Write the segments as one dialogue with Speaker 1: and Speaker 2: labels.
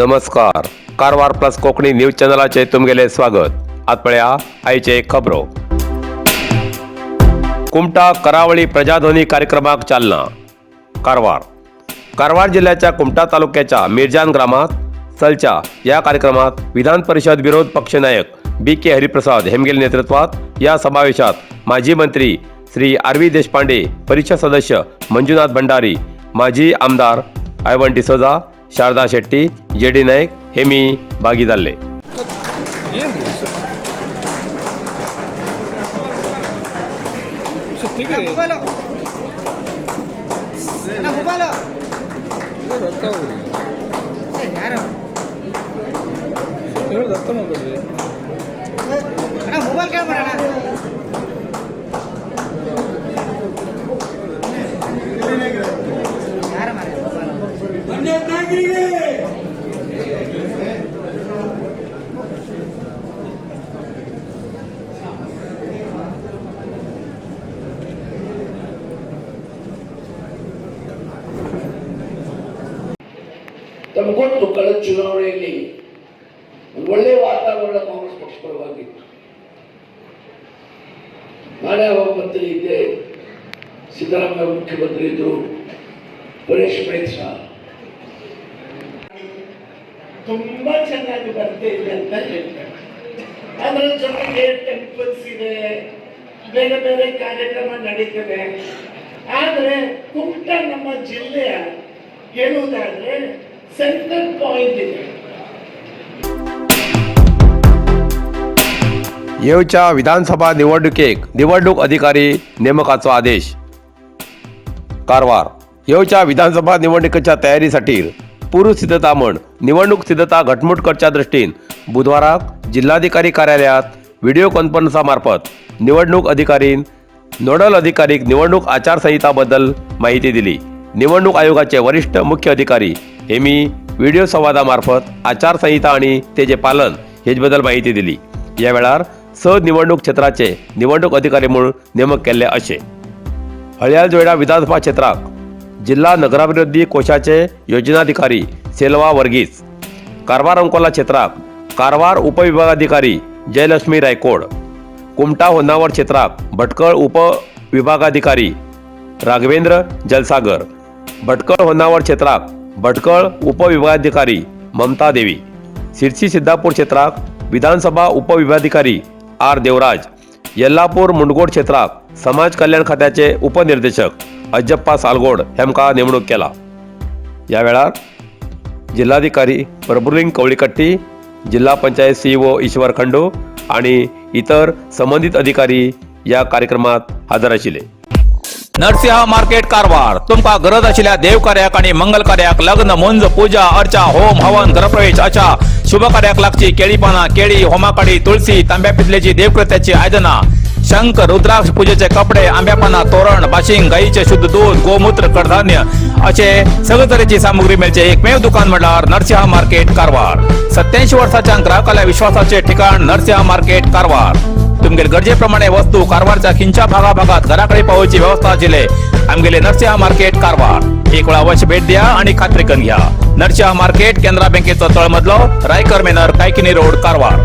Speaker 1: नमस्कार, Karwar plus Konkani news चॅनलाचे तुमगेले स्वागत. आत पळया आयचे खबरो. कुमटा करावळी प्रजाध्वनी कार्यक्रमाक चालना. कारवार. कारवार जिल्ह्याच्या कुमटा तालुक्याच्या मिरजान ग्रामात चलच्या या कार्यक्रमात विधान परिषद विरोध पक्षनायक बी के हरिप्रसाद हेमगेल नेतृत्वात या समावेशात माजी मंत्री श्री आर व्ही देशपांडे, परिषद सदस्य मंजुनाथ भंडारी, माजी आमदार आयवन डिसोजा, शारदा शेट्टी, जे डी नाईक हे मी भागी जाल्ले.
Speaker 2: ಮೊಬೈಲ್ ಕೇಳ್ಬೇಡ.
Speaker 3: ತಮಗೆ ಗೊತ್ತು, ಕಳೆದ ಚುನಾವಣೆಯಲ್ಲಿ ಒಂದು ಒಳ್ಳೆಯ ವಾತಾವರಣ ಕಾಂಗ್ರೆಸ್ ಪಕ್ಷ ಪರವಾಗಿತ್ತು. ನಾನೇ ಅವಾಗ ಮಂತ್ರಿ ಇದ್ದೆ, ಸಿದ್ದರಾಮಯ್ಯ ಮುಖ್ಯಮಂತ್ರಿ ಇದ್ದರು, ಪರೇಶ್ ಪ್ರಯತ್ನ
Speaker 4: ತುಂಬಾ ಚೆನ್ನಾಗಿ ಬರ್ತಾ ಇದೆ ಅಂತ ಹೇಳ್ತಾರೆ. ಅದರ ಜೊತೆಗೆ ಟೆಂಪಲ್ಸ್ ಇದೆ, ಬೇರೆ ಬೇರೆ ಕಾರ್ಯಕ್ರಮ ನಡೀತದೆ. ಆದರೆ ಕುಮಟ ನಮ್ಮ ಜಿಲ್ಲೆಯ ಹೇಳುವುದಾದ್ರೆ ಸೆಂಟ್ರಲ್ ಪಾಯಿಂಟ್ ಇದೆ.
Speaker 1: येवच्या विधानसभा निवडणुकेक निवडणूक अधिकारी नेमकाचो आदेश. कारवार. येवच्या विधानसभा निवडणुकीच्या तयारीसाठी पूर्वसिद्धता म्हण निवडणूक सिद्धता घटमूट करच्या दृष्टीन बुधवाराक जिल्हाधिकारी कार्यालयात व्हिडिओ कॉन्फरन्सा मार्फत निवडणूक अधिकारीन नोडल अधिकारीक निवडणूक आचारसंहिताबद्दल माहिती दिली. निवडणूक आयोगाचे वरिष्ठ मुख्य अधिकारी हेमी व्हिडिओ संवादामार्फत आचारसंहिता आणि तेजे पालन हेज बद्दल माहिती दिली. या वेळार स निवडणूक क्षेत्राचे निवडणूक अधिकारी म्हणून नेमक केल्ले अशे: हळयाल जोयडा विधानसभा क्षेत्राक जिल्हा नगराभिवृद्धी कोशाचे योजनाधिकारी सेल्वा वर्गीस, कारवार अंकोला क्षेत्राक कारवार उपविभागाधिकारी जयलक्ष्मी रायकोड, कुमटा होन्नावर क्षेत्राक भटकळ उपविभागाधिकारी राघवेंद्र जलसागर, भटकळ होन्नावर क्षेत्राक भटकळ उपविभागाधिकारी ममता देवी, सिरसी सिद्धापूर क्षेत्राक विधानसभा उपविभागाधिकारी आर देवराज, येल्लापूर मुंडगोड क्षेत्राक समाज कल्याण खात्याचे उपनिर्देशक अज्जप्पा सालगोड हेमकां नेमणूक केला. या वेळार जिल्हाधिकारी प्रभुलिंग कवळीकट्टी, जिल्हा पंचायत सीईओ ईश्वर खंडू आणि इतर संबंधित अधिकारी या कार्यक्रमात हजर आशिल्ले. नरसिंह मार्केट कारवार. तुमकां गरज आशिल्ल्या देव कार्याक आणि मंगल कार्याक, लग्न, मुंज, पूजा अर्चा, होम हवन, गृहप्रवेश अशा शुभ कार्याक लागची केळी पानां, केळी, होमाकाडी, तुळसी, तांब्या पितलेची देवकृत्याची आयदनां, शंख, रुद्राक्ष, पूजेचे कपडे, आंब्या पानां, तोरण, बाशिंग, गाईचे शुद्ध दूध, गोमूत्र, कडधान्य असे सगळे तरेची सामुग्री मेळचे एकमेव दुकान म्हणल्यार नरसिंह मार्केट कारवार. 87 वर्साच्या ग्राहकाला विश्वासाचे ठिकाण नरसिंह मार्केट कारवार. तुमगेले गरजेप्रमाणे वस्तू कारवारच्या खिंच्या भागाभागात घराकडे पावोवची व्यवस्था आशिल्ले आमगेले नरसिंह मार्केट कारवार. एक वेळा अवश्य भेट द्या आणि खात्री करून घ्या. नरसिंह मार्केट, केनरा बँकेचो तळमजलो, रायकर मेनर, कायकिनी रोड, कारवार.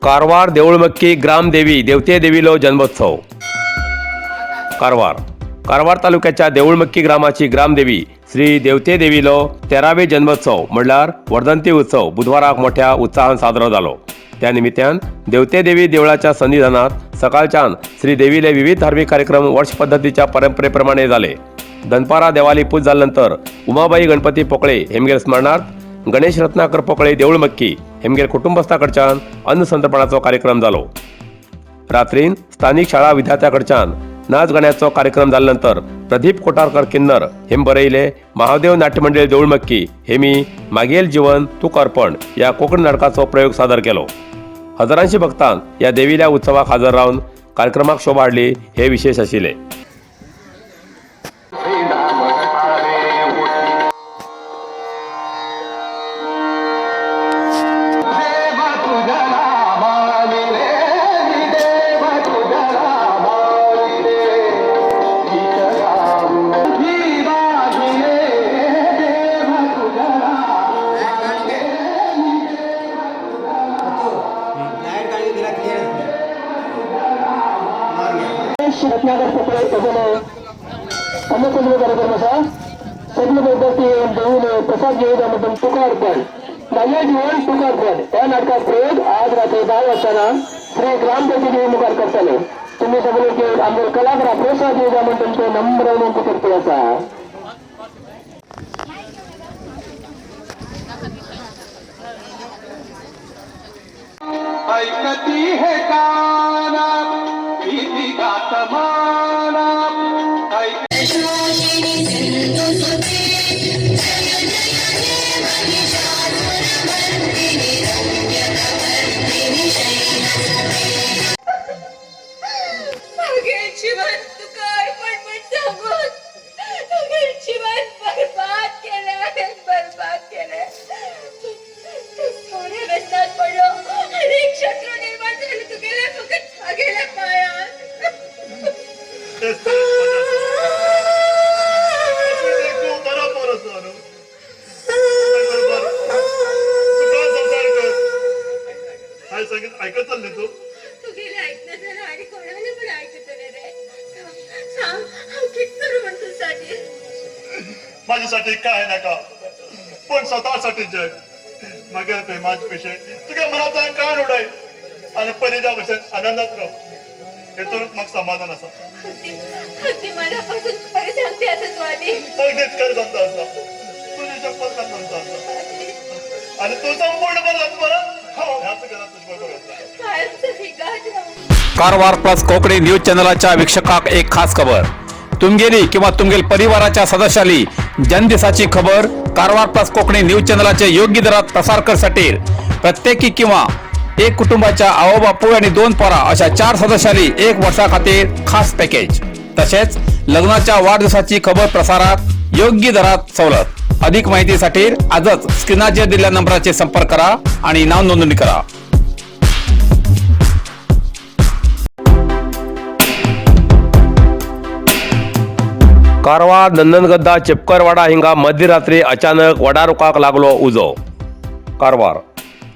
Speaker 1: कारवार देऊळमक्की ग्रामदेवी देवते देवीलो जन्मोत्सव. कारवार. कारवार तालुक्याच्या देऊळमक्की ग्रामाची ग्रामदेवी श्री देवते देवीलो 13वे जन्मोत्सव म्हणल्यार वर्धंती उत्सव बुधवाराक मोठ्या उत्साहान साजरो जालो. त्या निमित्तान देवते देवी देवळाच्या सन्निधानात सकाळच्यान श्री देवीले विविध धार्मिक कार्यक्रम वर्ष पद्धतीच्या परंपरेप्रमाणे झाले. दनपारा देवाली पूज जाल्यानंतर उमाबाई गणपती पोकळे हेमगेर स्मरणार्थ गणेश रत्नाकर पोकळे देऊळमक्की हेमगेर कुटुंबस्थाकडच्यान अन्नसंतर्पणाचो कार्यक्रम जालो. रात्रीन स्थानिक शाळा विद्यार्थ्याकडच्यान नाच गाण्याचो कार्यक्रम जाल्यानंतर प्रदीप कोटारकर किन्नर हेम बरयले महादेव नाट्यमंडळ देऊळमक्की हेमी मागेल जीवन तुका अर्पण या कोंकणी नाटकाचो प्रयोग सादर केलो. हजारांशी भक्तांक या देवील्या उत्सवाक हजर रावन कार्यक्रमाक शोभा हाडली हे विशेष आशिल्ले.
Speaker 2: तसले अन्नसंग्रह कार्यक्रम असा. सगळे विद्यार्थी देवीने प्रसाद घेऊन मधून तुका अर्पण नव्या जीवन तुका अर्पण या नाटकात प्रयोग आज रात्री 10 वाजताना श्री ग्रामदेवी देवी मुखार करतले. तुम्ही सगळे घेऊन आमचे कलाकार प्रोत्साहन दिवचा म्हणून तुमचे नम्र विनंती करतो असा.
Speaker 5: ऐकती हे काना किती गात माना ऐक.
Speaker 6: सगळे जीवन तुका अर्पण म्हण सांगून सगळे जीवन बर्बाद केले, बर्बाद केले. तू थोड्या व्यसनात पडलो आणि एक शत्रू निर्माण झालो तुगेले फकत म्हगेल्या पायान.
Speaker 7: बरो पोर आसा न्हू, सुखान संसार कर. काय सांगत ऐकत चल्ले तू.
Speaker 6: तुगेले ऐकणं झालं आणि कोणाला पण ऐकतले रे. सांग, सांग, हांव कित करूं म्हण तुझ्यासाठी?
Speaker 7: माझ्यासाठी काय नका, पण स्वतःसाठी जग. मग प्रेमात विषय तुझ्या मनात कान उडाय आणि परीच्या भशेन आनंदात राव. हेतूनच म्हाका समाधान आसा.
Speaker 6: अगदी अगदी मनापासून खरं सांगते असं तू आधी.
Speaker 7: अगदीच खरं सांगता आसा. तुझी शपथ सांगता आसा आणि तू संपूर्ण बरं हो ह्याच घरात तुझ्या बरोबर.
Speaker 6: कायमचं गाठ राहू.
Speaker 1: कारवार प्लस कोकणी न्यूज चॅनलाच्या वीक्षकाक एक खास खबर. तुमगेली किंवा तुमगेल परिवाराच्या सदस्याली जन्मदिवसाची खबर कारवार प्लस कोकणी न्यूज चॅनलाचे योग्य दरात प्रसार करसाठी प्रत्येकी किंवा एक कुटुंबाच्या आओ बापूय आणि 2 पोरा अशा 4 सदस्याली 1 वर्षा खातीर खास पॅकेज. तसेच लग्नाच्या वाढदिवसाची खबर प्रसारात योग्य दरात सवलत. अधिक माहितीसाठी आजच स्क्रीनाचेर दिलेल्या नंबराचे संपर्क करा आणि नाव नोंदणी करा. कारवार नंदनगद्दा चिपकरवाडा हिंगा मध्यरात्री अचानक वडारुखाक लागलो उजो. कारवार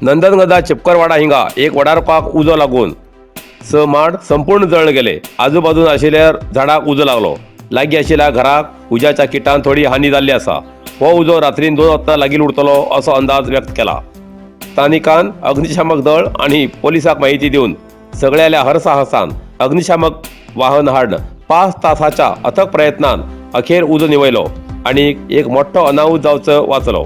Speaker 1: नंदनगद्दा चिपकरवाडा हिंगा एक वडारुखाक उजो लागून 6 माड संपूर्ण जळण गेले. आजूबाजून आशिल्ल्या झाडाक उजो लागलो. लागीं आशिल्ल्या घराक उज्याच्या किटान थोडी हानी जाल्ली आसा. हो उजो रात्रीन 2 वरां लागीं उरतलो असो अंदाज व्यक्त केला. स्थानिकान अग्निशामक दळ आणि पोलिसाक माहिती दिवन सगळ्याल्या हरसाहसान अग्निशामक वाहन हाडन 5 तासाच्या अथक प्रयत्नान अखेर उजो निवयलो आणि एक मोठो अनाहूत जावचो वाचलो.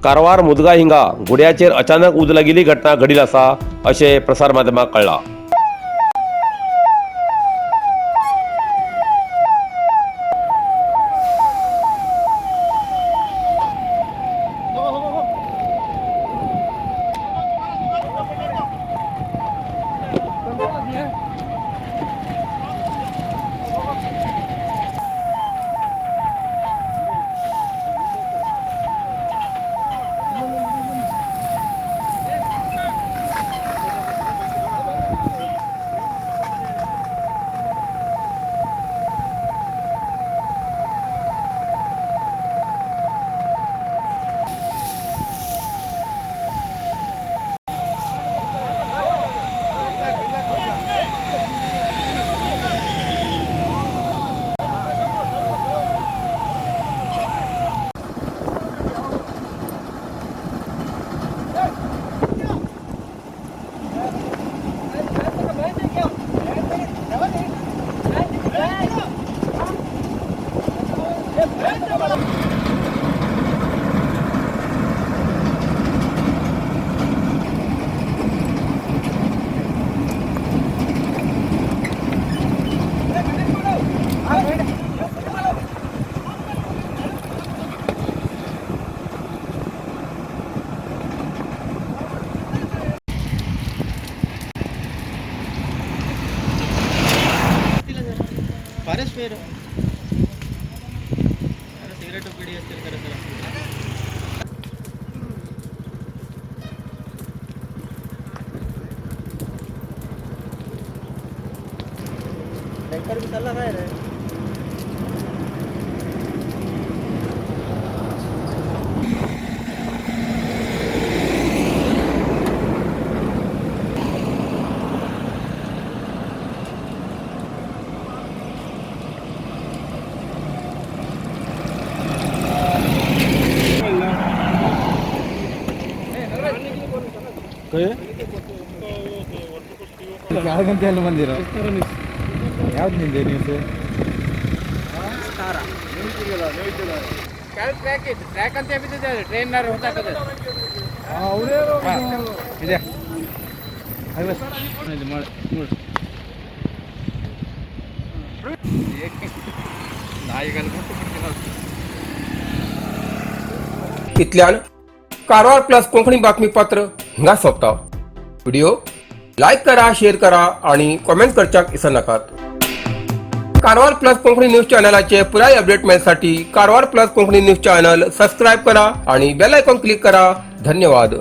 Speaker 1: कारवार मुदगा हिंगा गुड्याचेर अचानक उज लागिल्ली घटना घडिल आसा अशें प्रसार माध्यमाक कळ्ळां.
Speaker 8: फारच फेर सिगरेट पिढी असतील खरं तर. सल्ला काय रे?
Speaker 1: इतल्यान कारवार प्लस कोंकणी बातमीपत्र हिंगा सोंपता. व्हिडिओ लायक करा, शेअर करा आणि कॉमेंट करच्याक विसरनाकात. कारवार प्लस कोंकणी न्यूज चॅनलाचे पुराय update मेळसाठी Karwar plus Konkani news channel subscribe करा आणि बेल आयकॉन क्लिक करा. धन्यवाद.